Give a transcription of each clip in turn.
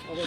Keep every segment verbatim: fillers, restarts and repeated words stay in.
Kanya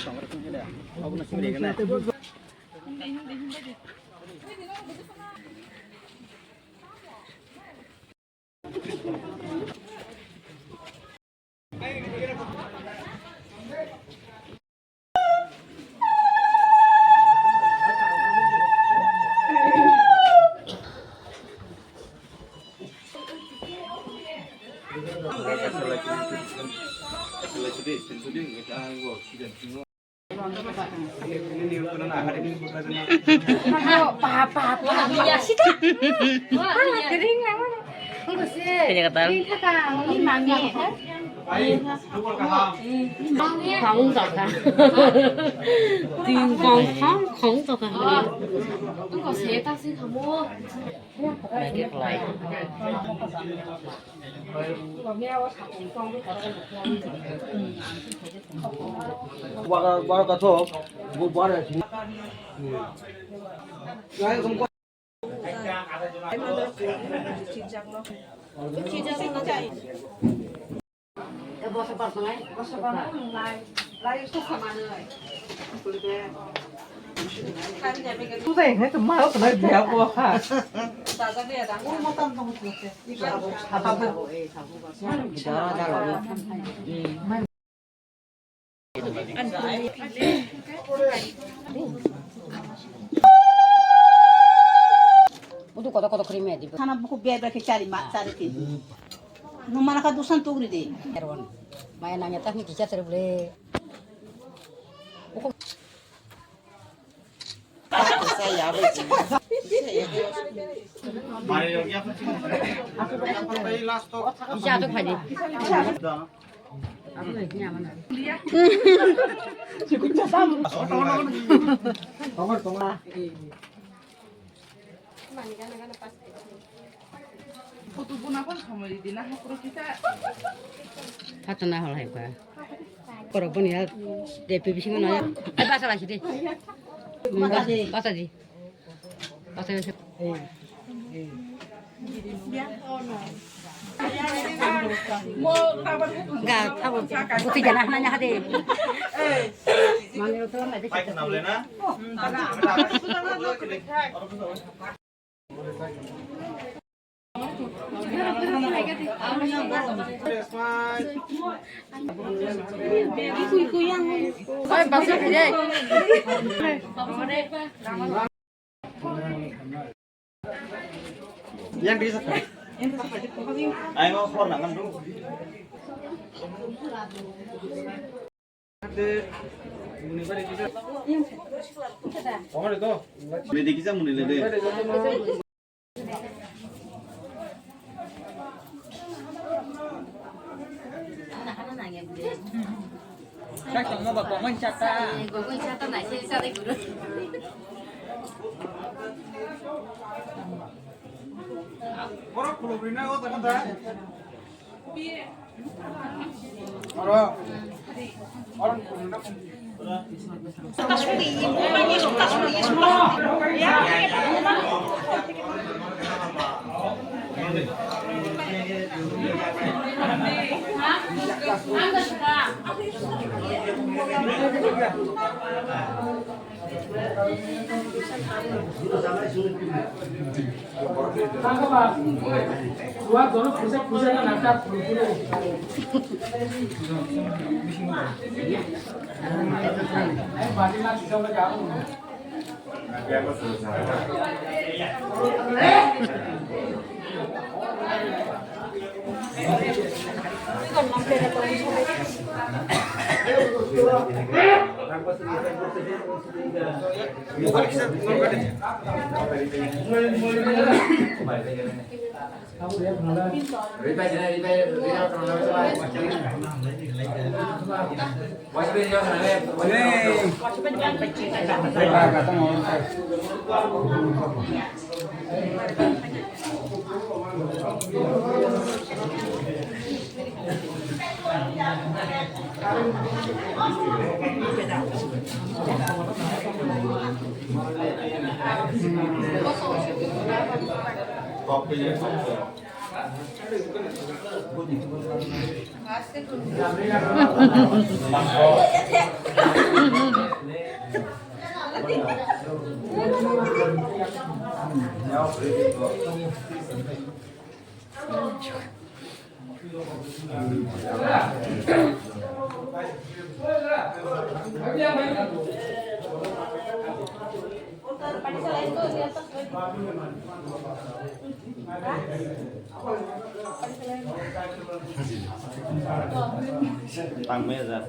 katal. Khong jaka. Ting kong khong khong jaka. Maggie fly. Wara, wara kathok, bo wara sini. Udu kotor kotor kori me di. Khana buku bia bia khe chari ma chari khe. Nung mana kha dusan tugri de. Erwan. Maya nangya tak ni kicha tere bole. Kicha to phai di. Phatna hol hai ba. Korok boni ya, de, bisingo na ya. Ai, basa lasi de. Basa di. Basa, basa. Ga, thabo. Buti jana hana nya hade. Mami, lo thabo na de. Yang bisa. Ayo, hor nangan dulu. Muni dikisa muni lede. Tang mesa.